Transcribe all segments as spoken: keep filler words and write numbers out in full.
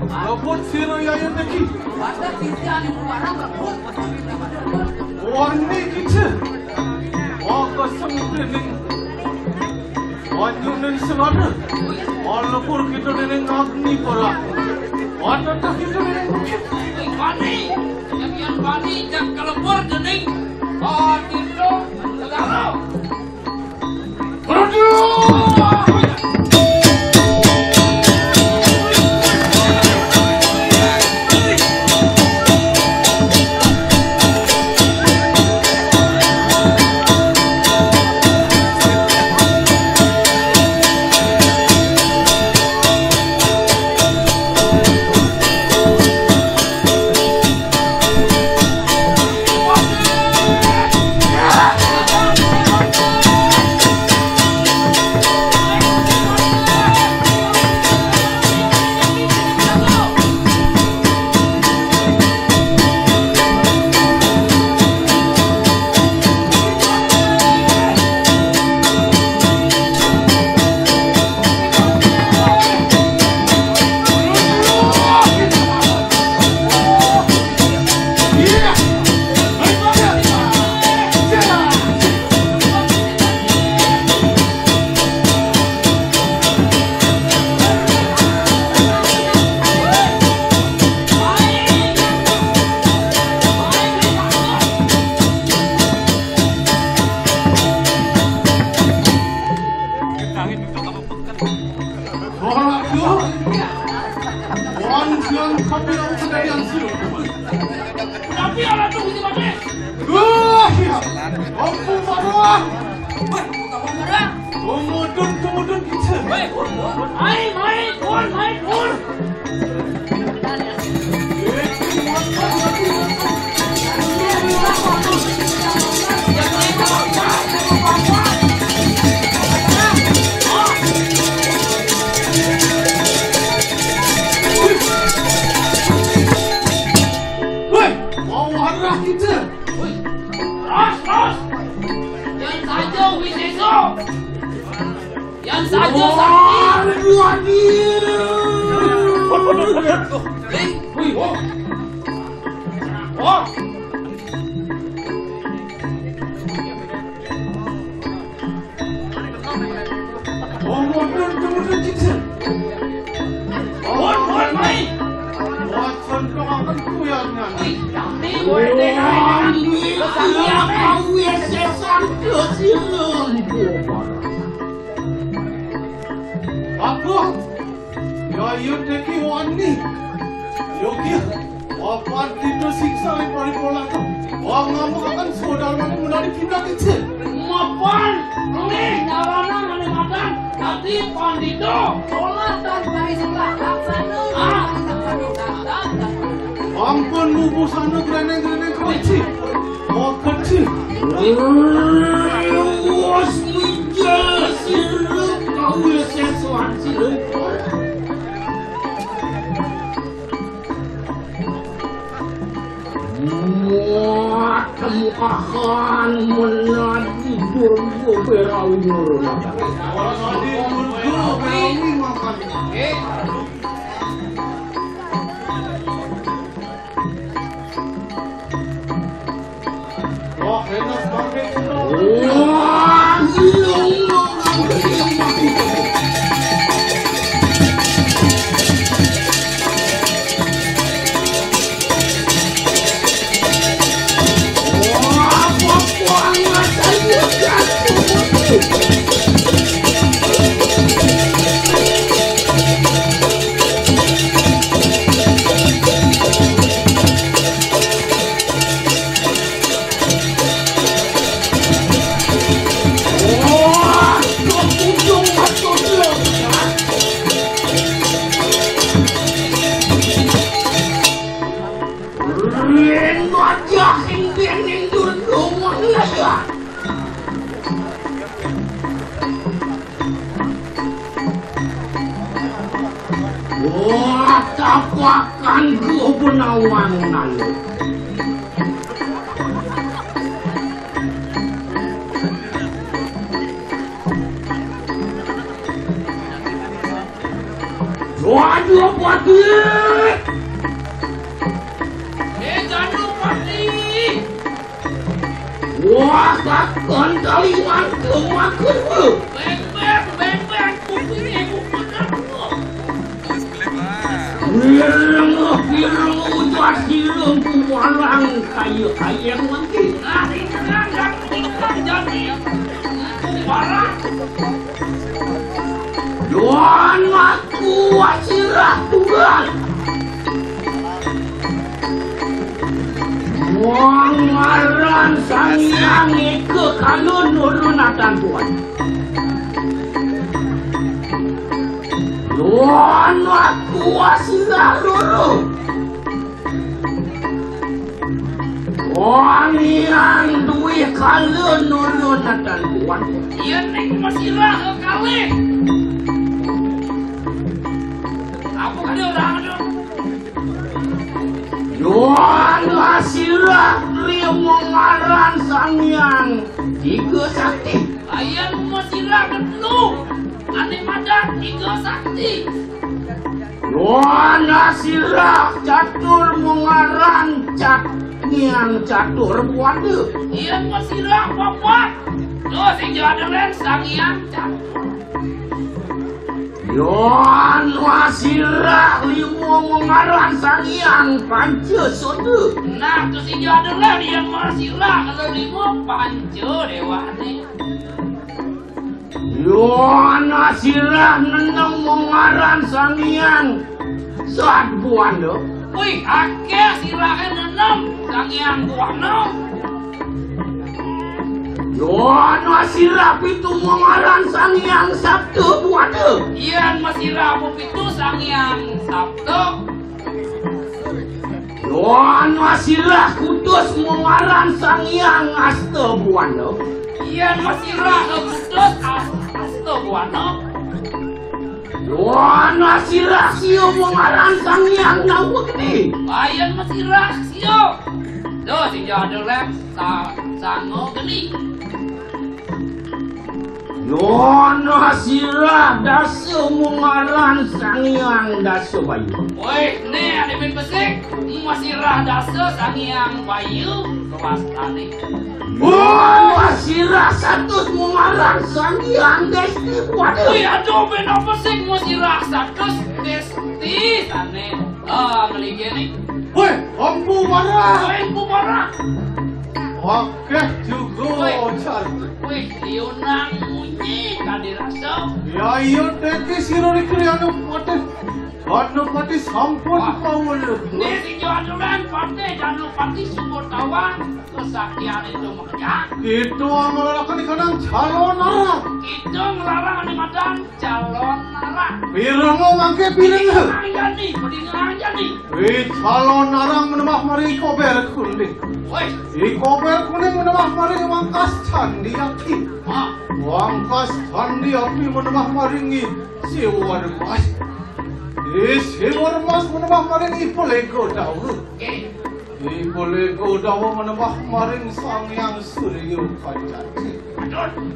Rebut sira Yayan Deki. Warni kita. Maka sengit dening wanyuning selana. Malebur kita dening Agni Perang. Watatah kita dening bukit. Bani, yang bani, jangan kelebur dening. Bani, lo, segala. Ora tuh. Wan siang kopi lalu sudah yang siu. Tapi ala tuh ini mana? Wah, iya. Ampun, Pak Doang. Wah, buka apa, Pak Doang? Tumudun, tumudun kita. Woi, woi, woi. Ai, mai, pun, mai, pun. Woi, mau arah kita. Woi, terus, terus. Yang saja, wis esok. Yang saja sakti. Waduh, waduh. Wih, wih, oh. Oh. Oh, mundur, mundur, mundur. Oh, oh, mai. Wah, contoh akan kuyangan. Wih, sakti, wih, wih, wih. Sakti, apa? Wih, sesan, wih. Aku, Yayan Deki wani. Yogi, apan kita siksa ing paripolan. Wah, ngamuk akan saudara mana menari pindah kecil. Mapan, ini nyarana ngene madan, dadi pandita. Olah tan parisolah, laksana. Ah. Ampun, mubusana greneng-greneng kaweci. Oh, kecil. Wes mijil sira kawula sesuan sira. Muat temukahan menadi durga berawi nurun. Durga berawi makan. Wah, tapakan ku benawangan. Waduh, Pati! Eh, Janu Pati! Wah, takon kali mangke makan, Bu. Beng, beng, beng, beng, kuping ibu pun aku. Pireng, pireng, ujar sireng kumalang kaya ayam mangke. Nah, tinggal, tinggal jadi kumalang. Yoan aku asirah tugas. Wong ngaran Sang Hyang Eka Kalun nurunatan tuan. Yoan aku asirah loro. Wong yang duwe kala nurunatan kuat. Yen ning masirah kalih. Apa kali ora anu? Yoan masirah limo ngaran Sang Hyang Tiga Sakti. Ayen masirah ketelu. Ane madan Tiga Sakti. Wana sirah catur mengaran cat niang catur buana. Yen masirah papat. Terus sing jawa delen Sang Hyang Catur. Yon masirah lima mengaran Sang Hyang Panca Soda. Nah, terus sing jawa delen yen masirah kalau lima Panca Dewane. Yoana sirah nenem mengaran Sang Hyang Sat Buana. Wih, akeh sirahe nenem Sang Hyang Buana. Yoana sirah pitu mengaran Sang Hyang Sabda Buana. Yen masirah pepitu Sang Hyang Sabda. Yoan masirah kutus mengaran Sang Hyang Asta Buana. Yen masirah kutus as-, Asta Buana. Yoan masirah sio mengaran Sang Hyang Nawa Gede. Ayen masirah sio. Tuh, sing jawa delen sa-, sango geni. Yono sirah dasa mungaran Sang Hyang Dasa Bayu. Woi, ne ade min besik, masirah dasa Sang Hyang Bayu kewastane. Yono sirah satus mungaran Sang Hyang Desti Kuwada. Woi, aduh, bena besik masirah satus Desti sane. Ah, ngeligene. Woi, Empu Barah. Woi, Empu Barah. Akeh juga. Woi. Ojar. Wih, liunang munyi kadi rasa. Ya, iya, teki sira iki anu patih. Anu patih sampun. Wah. Pawon. Ini si Jodolan patih, anu patih sumur tawang. Kesaktian itu makanya. Itu amal akan dikenang calon arang. Itu ngelarang anu madan calon arang. Pireng mangke pireng. Aja nih, mending aja nih. Wih, calon arang menembah mari kober kuning. Woi. Di kober kuning menembah mari wangkas candi api. Ah. Wangkas candi api menembah mari ngi siwar mas. Di siwar mas menembah mari ngi pelego dawa. Oke. Di pelego dawa menembah mari Sang Hyang Surya Kancana. Aduh.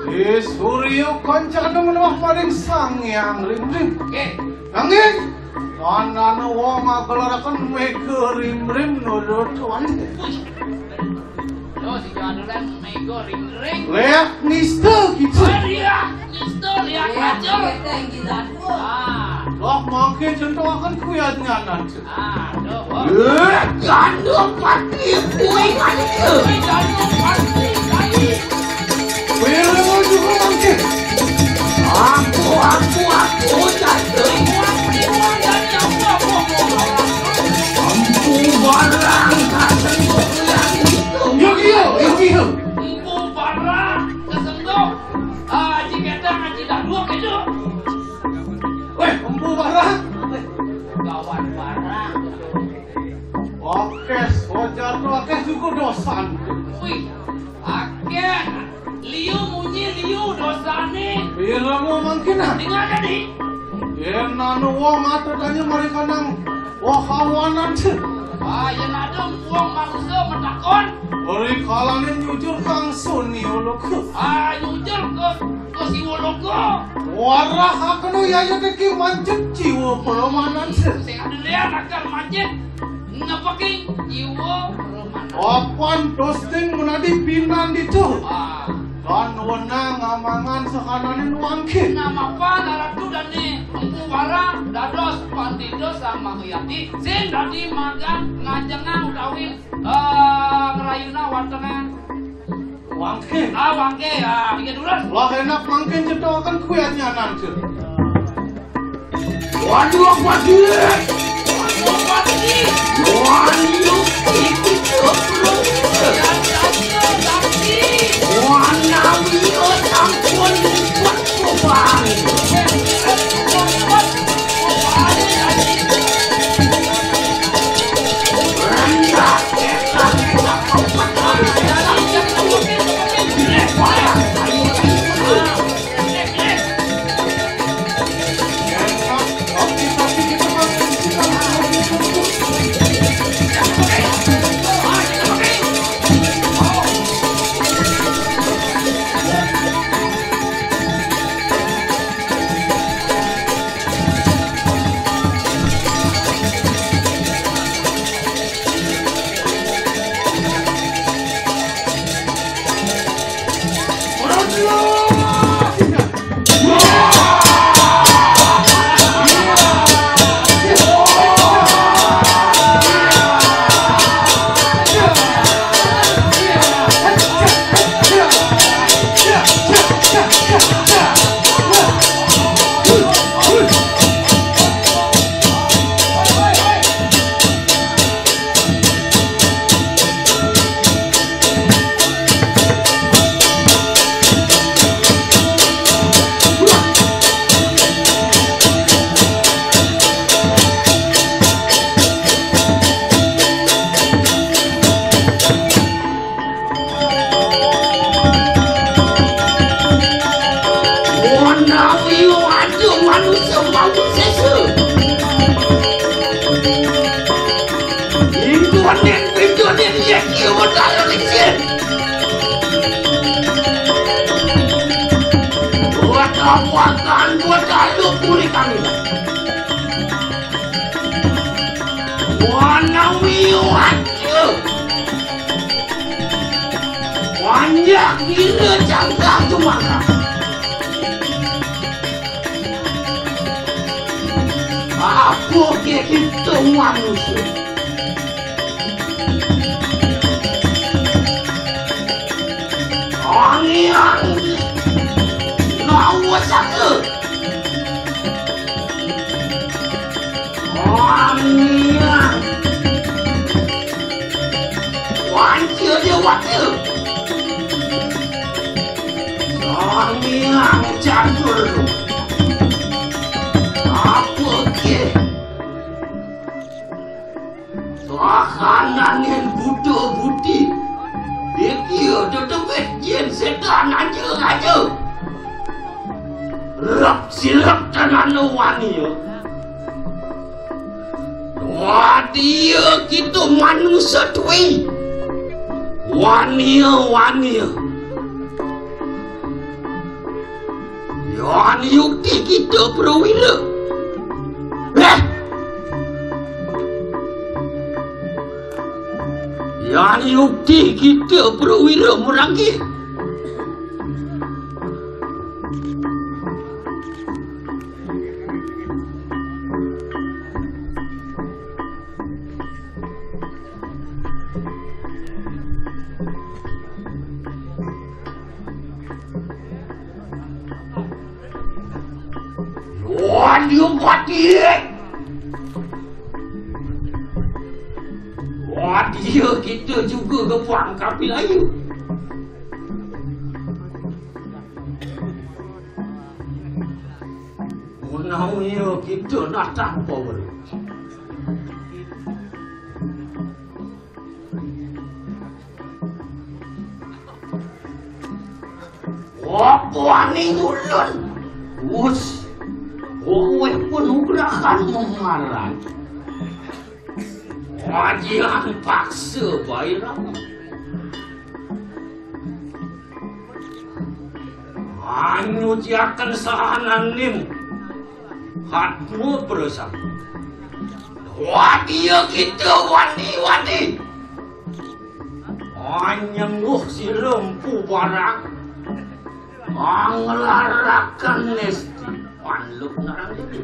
Di Surya Kancana menembah mari Sang Hyang Rimrim. Oke. Nanging Anane wong magelaraken mega rimrim nuduh tuan. Wih. Yo, si Jadulan mega rimrim. Leak nista gitu. Oh, iya. Nista, lihat aja. Kita yang kita. Ah. Wah, mangke contohaken kuwi nyanan. Aduh. Eh, janda pati kuwi kan itu. Wih, janda pati, pati. Wih, lu juga mangke. Aku, aku, aku, janda. Empu barang tak sentuh yang itu. Yo, yo, yo, yo. Empu barang tak sentuh. Ah, jika tak, jika dua kejut. Weh, empu barang. Weh, kawan barang. Oke, sojar to akeh juga dosan. Wih, akeh. Liu munyi liu dosane. Pira mau mangkin ah? Dengar tadi. Yen anu wong atur tanya mereka nang wah kawanan sih. Ah, yen ada wong manusia metakon. Ori kalane nyujur kang suni uluku. Ah, nyujur ke Siwa loka. Warah akena yaya deke mancet jiwa permanan se. Sing ada lian akar mancet. Nepeking jiwa permanan. Apan tosting menadi pinan ditu. Ah. Kan wenang ngamangan sakananing wangke. Namapan aratu dane Empu Wara dados pandita Sang Mahayati sing dadi magang ngajengang utawi, eh, ngrayuna watengan. Wangke. Ah, wangke. Ah, iya dulur. Lah enak mangkin cethaken kuwi anyanan, Cuk. Waduh, apa sih? Waduh, apa sih? Waduh, iki jomblo. Ya, ya, ya, ya. Wanawi sampun empat kobang. Wanawi waduh manusia bangun sesa. Ingkonen pidonen yek iya wedal licin. Buat apa kan buat alu puri kami. Wanawi waduh. Panjak gila cangkang tumangkang. Apa ke kita manusia? Angiang nawa saka. Angiang. Wanci dewata. Angiang catur. Apa ke? Kahanane buta buti. Iki tetep yen setan aja-aja. Rep silep tenan wani ya. Wadia kita manusia tui. Wania, wania. Yan yukti kita prawira. Eh! Yan yukti kita prawira merangkih. Lawan dia mati. Wah, dia kita juga gepang kapi layu. Menawi kita nak tanpa beri. Apa aning ulun? Us, kowe penugrahan mengaran. Wajian paksa bae lah. Anyuciaken sahananing hatmu prasam. Wadi ya kita, wadi, wadi. Anyengguh si lempu barang. Anglaraken nesti. Panluk narang dulu.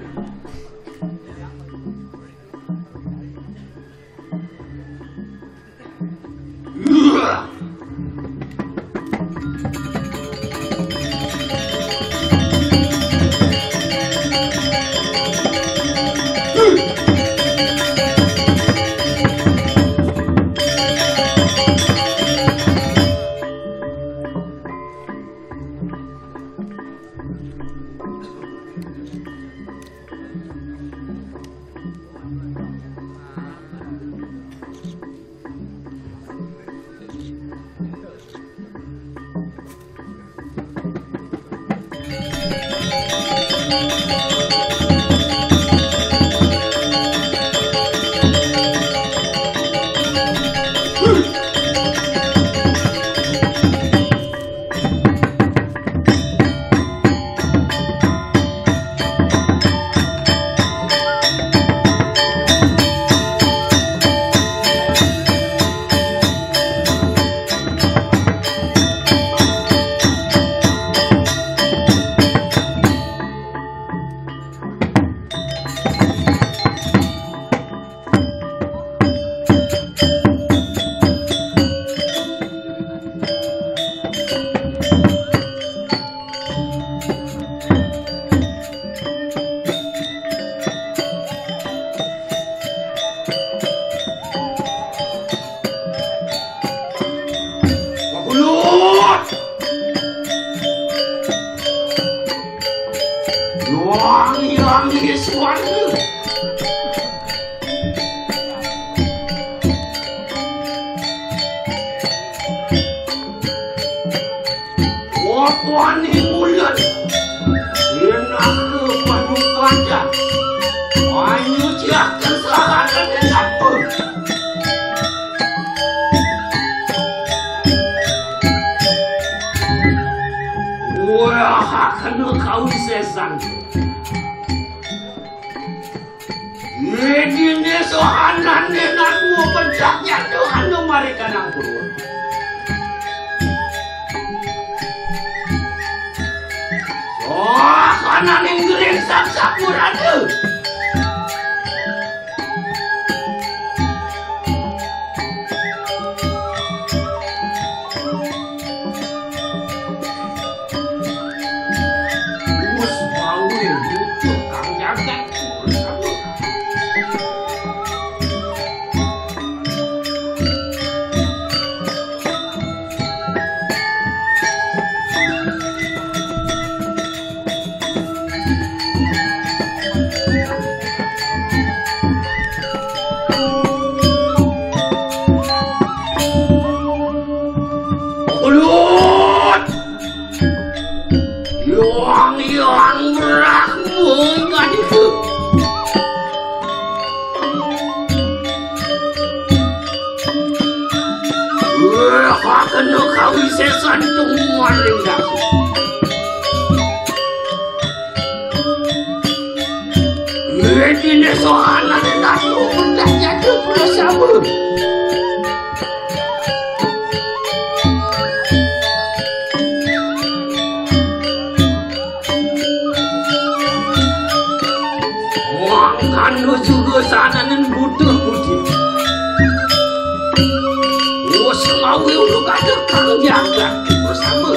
Magulut! Wangi-wangi suara. Wapani mulut. Enak ke padu padan. Ayu ciah kesalahan enak pun. Wah, kena kau sesan. Yedine sohanane nanu bedaknya Tuhan mereka nang purwa. Sohanane ngering saksapurane. Wus mau butuh kang jagat. Ulut! Yuang-yuang merah mungan itu. Wah, kena kawin sesan tungguan lindas. Ini soalan yang tak tahu, tak jatuh perasaan. Wong kanu juga sananen butuh budi. Oh, semawi uluk ada kang jaga bersama.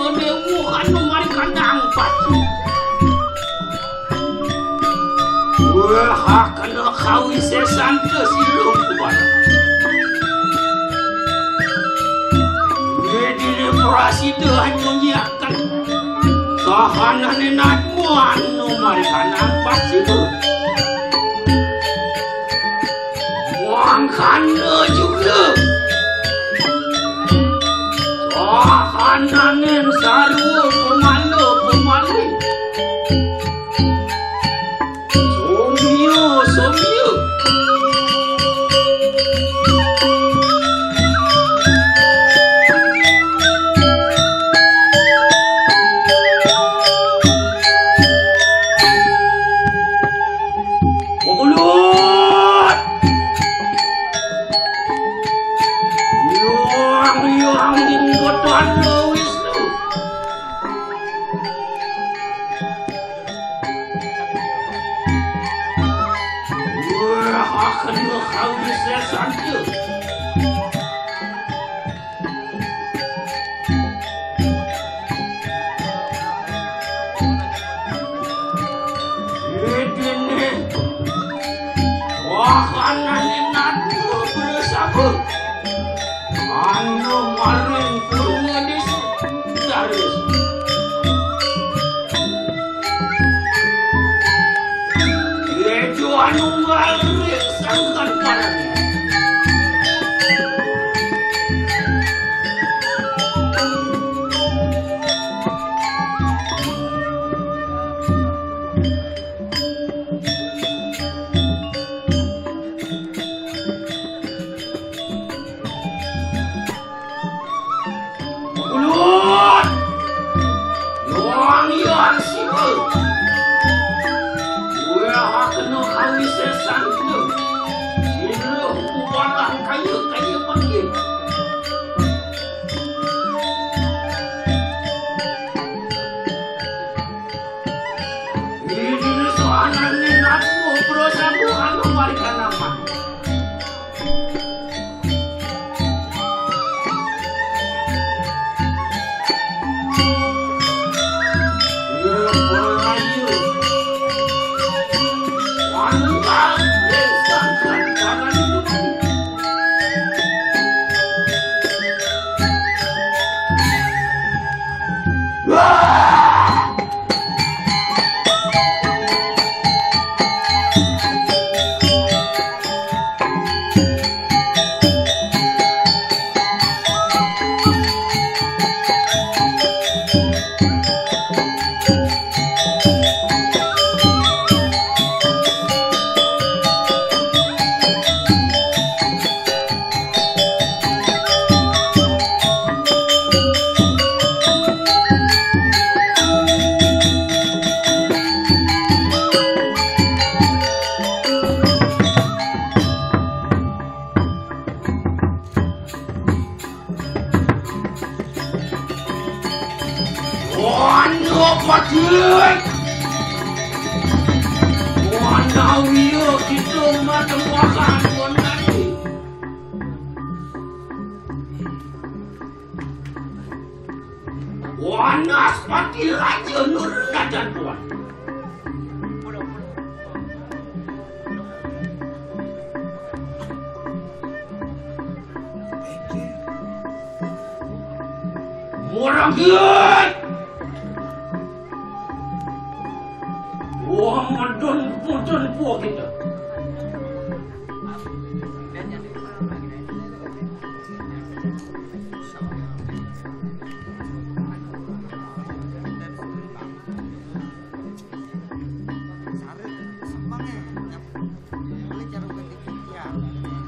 Dewa anu mari kandang pati. Wah, kana kawisésan teu siluh kumaha. Gedine prasida anu nyiapkan. Sahanané natmu anu mari kandang pati. Mangkana juga. Sahananing sarwa pemala pemali. Somia, somia. Ulut! Yuang, yuang, Batara Wisnu. Wah, akan kau bisa saja. Idene wahananing natu bersabut. Anu maring purwa desa daris. Yejo anu maring sangkan parani. Ulut! Nuang ian siwa. Wéhakna kawisésan. Siluh kuwatang kaya-kaya mangkin. Idine soalan ninatmu, bro, sabu anu marikana mah. Wanda Patih. Wanda Wira kita macam pakan Wanda ni. Wanda Patih Raja Nur Raja Tuan. Murangkeun. Wah, madon, madon buah kita.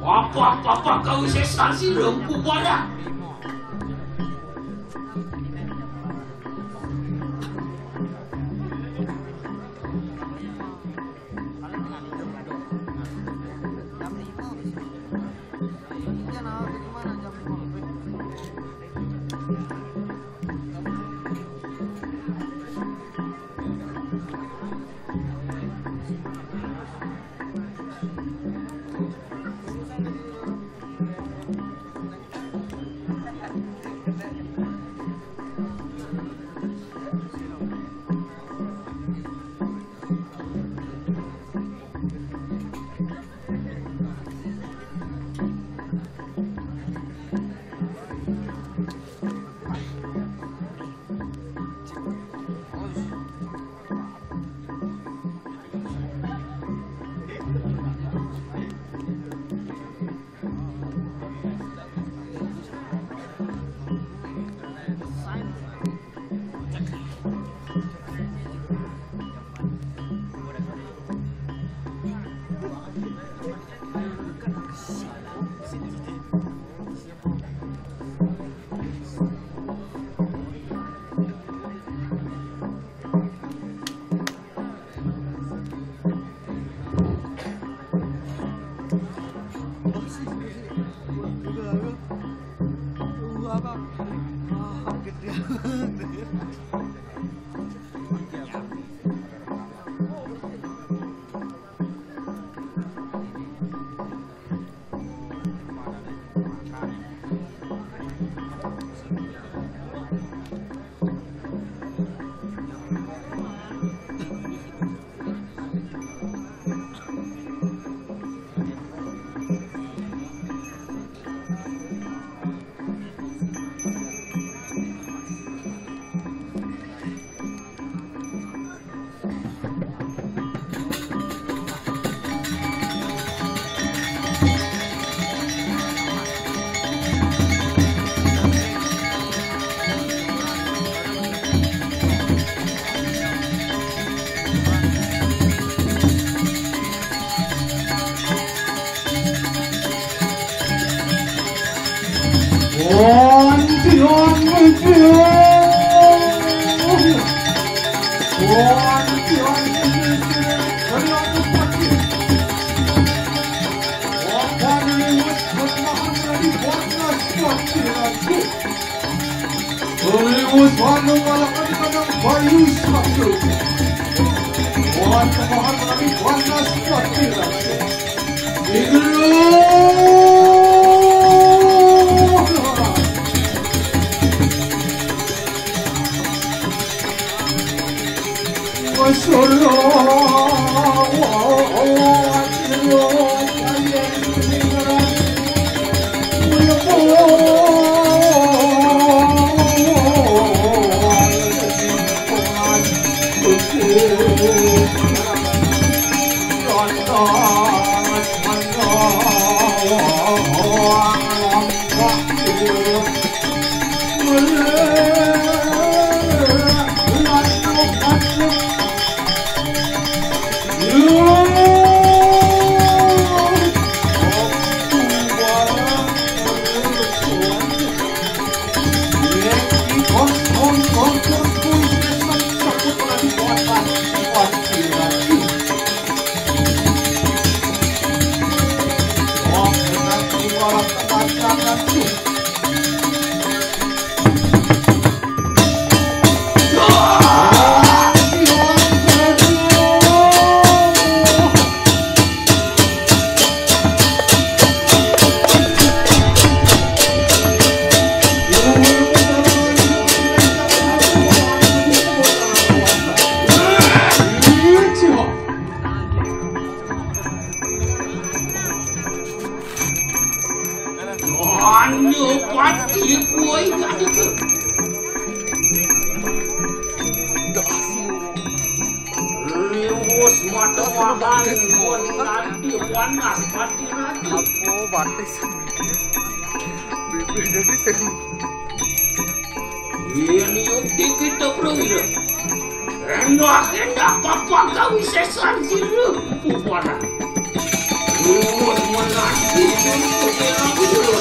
Apa-apa kau sesansi lengku pada. Liwat anu malakadi kadang bayu satu. Wan kemahan malakadi panas katiran. Iglo. Masya Allah. Anu pati kuwi kan itu. Liwus mata wahan, mun nanti panas mati nanti. Apa batis? Bibir jadi tem. Ini yuk dikit, Bro, ya. Endah, endah, papa kau sesan silu. Upana. Rumus menang. Itu aku dulu.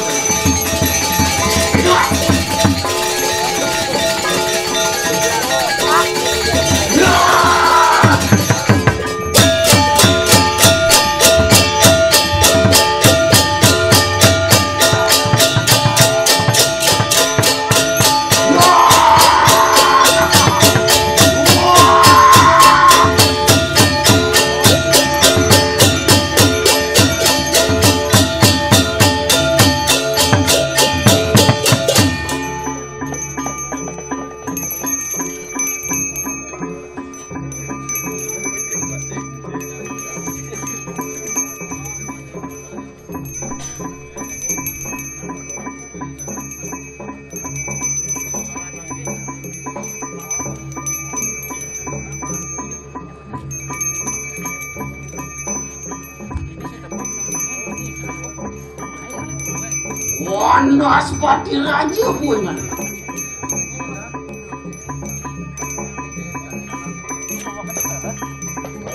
Wanas pati raja punan.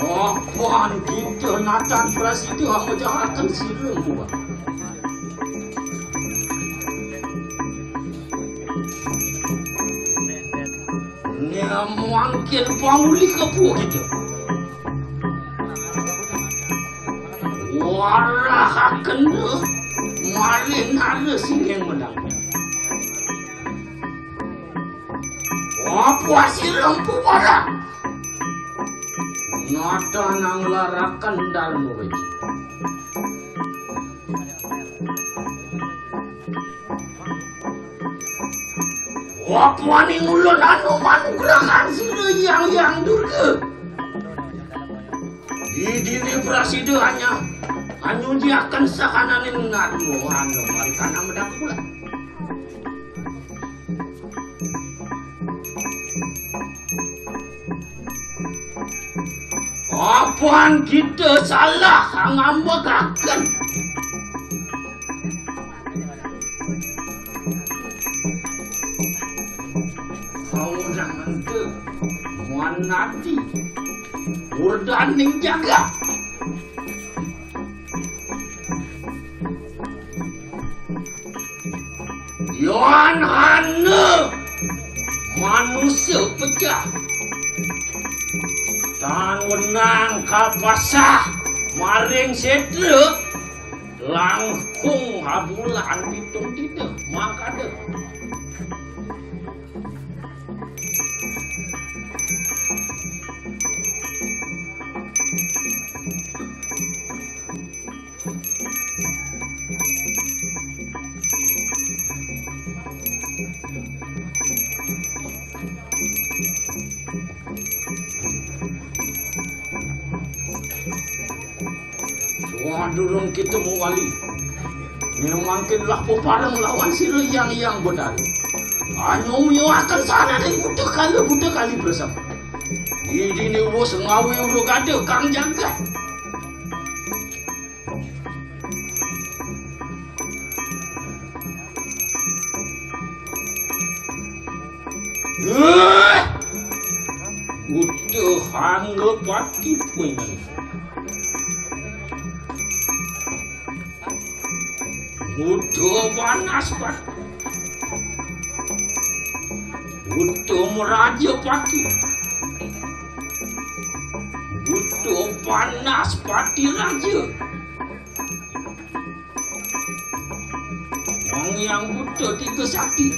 Oh, Tuhan kita Nathan Prasida menjahatkan si Rembuan. Nya mangkin pamulih ka puak kita. Warahaken malih nara singing menang. Apa sira Empu Parang? Nata nang laraken Darma Wiji. Wapaning ulun anu manugrahan sira Hyang Hyang Durga. Didini prasida hanya anyujiaken sahananing narma anu marikanang medal kula. Apan kita salah ngambegaken. Kaurang ente manati urdaning jagat. Yan hana manusa pecah. Tan wenang kapasah maring setra langkung abulan pitung dina mangkada. Wah, durung kita mawali. Memangkin lah pepareng lawan sira Hyang Hyang Betara. Hanya miwahaken sarana buta kala buta kali bersama. Idine wis ngawe urugada kang jagat. Eh! Utuh Anggapati kuwi. Utuh Banaspati. Utuh Mrajapati. Utuh Banaspati Raja. Wong yang buta tiga sakti.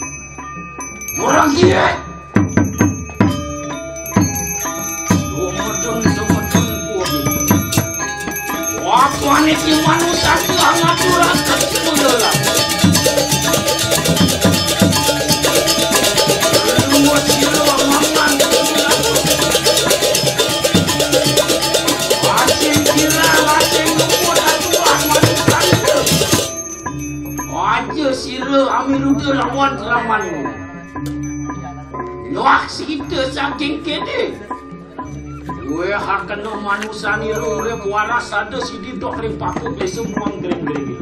Orang dia. Dumadun, dumadun, kuwi. Wah, paniki manusa ilang aturaken semula. Luwes sira mangan. Asing sira, asing luput, atuh, manusa. Aja sira amiruda lawan Ramani. Nyuak sida saking kene. Wehakena manusa nira urip waras sada sidi dok ring paku desa muang gring-gring.